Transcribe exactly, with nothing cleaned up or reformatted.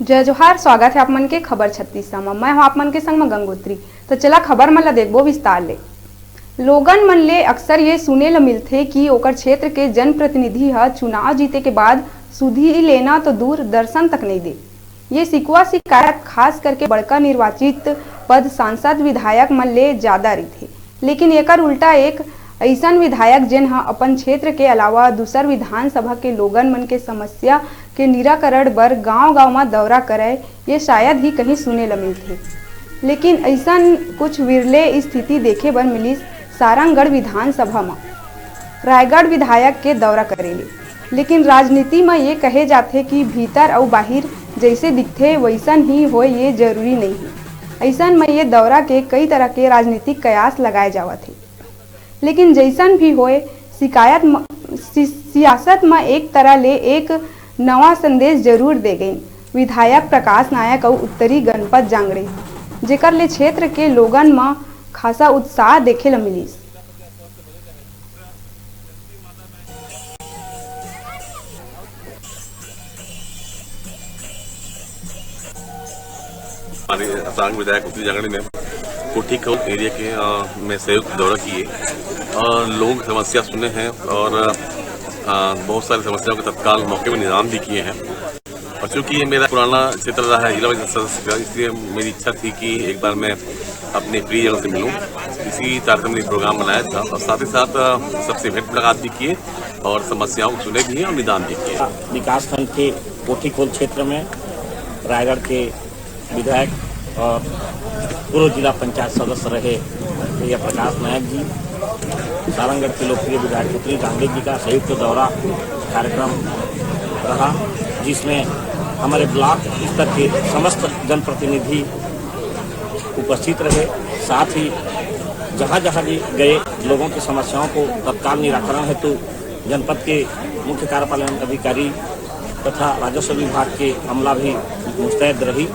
जय जोहार, स्वागत हे आप मन के खबर छत्तीस म। मैं हूं आप मन के संग म गंगोत्री। तो चला खबर मन ला देखबो विस्तार ले। लोगन मन ले अक्सर ये सुने ल मिलथे कि ओकर क्षेत्र के जनप्रतिनिधि ह चुनाव जीते के बाद सुधी लेना तो दूर, दर्शन तक नइ दे। ये शिकवा शिकायत खास करके बड़का निर्वाचित पद सांसद विधायक मन ले जादा रहिथे, लेकिन एकर उल्टा एक अइसन विधायक जेन ह अपन क्षेत्र के अलावा दूसर विधानसभा के लोगन मन के समस्या के निराकरण बर गांव-गांव म दौरा करय, ये शायद ही कहीं सुने ल मिलथे। लेकिन अइसन कुछ विरले स्थिति देखे बर मिलिस सारंगढ़ विधानसभा म रायगढ़ विधायक के दौरा करे ले। लेकिन राजनीति म ये कहे जाथे कि भीतर अउ बाहिर जइसे दिखथे वइसन ही होय ये जरूरी नइ हे। अइसन म ये दौरा के कई तरह के राजनीतिक कयास लगाए जावत हे। लेकिन जइसन भी होय, शिकायत म, सि-, सियासत म एक तरह ले एक नवा संदेश जरूर दे गइन विधायक प्रकाश नायक अउ उत्तरी गणपत जांगड़े, जेकर ले क्षेत्र के लोगन म खासा उत्साह देखे ल मिलिस। हमारे सारंग विधायक उत्तरी जांगड़ी ने कोठी खौल एरिया के, अ, में संयुक्त दौरा किए और लोगों की समस्या सुने हैं और, अ, बहुत सारी समस्याओं के तत्काल मौके में निदान भी किए हैं। और चूंकि ये मेरा पुराना क्षेत्र रहा है, जिला परिषद सदस्य का, इसलिए मेरी इच्छा थी कि एक बार मैं अपने प्रियजनों से मिलूं। इसी कार्यक्रम में प्रोग्राम बनाया था और साथ ही साथ, अ, सबसे भेंट मुलाकात भी किए और समस्याओं को सुने भी और निदान भी किए। विकासखंड के कोठीखोल क्षेत्र में रायगढ़ के विधायक और पूर्व जिला पंचायत सदस्य रहे भैया प्रकाश नायक जी, सारंगढ़ के लोकप्रिय विधायक पुत्री गांधी जी का संयुक्त दौरा कार्यक्रम रहा, जिसमें हमारे ब्लॉक स्तर के समस्त जनप्रतिनिधि उपस्थित रहे। साथ ही जहाँ जहाँ भी गए, लोगों की समस्याओं को तत्काल निराकरण हेतु जनपद के मुख्य कार्यपालन अधिकारी तथा राजस्व विभाग के अमला भी मुस्तैद रही।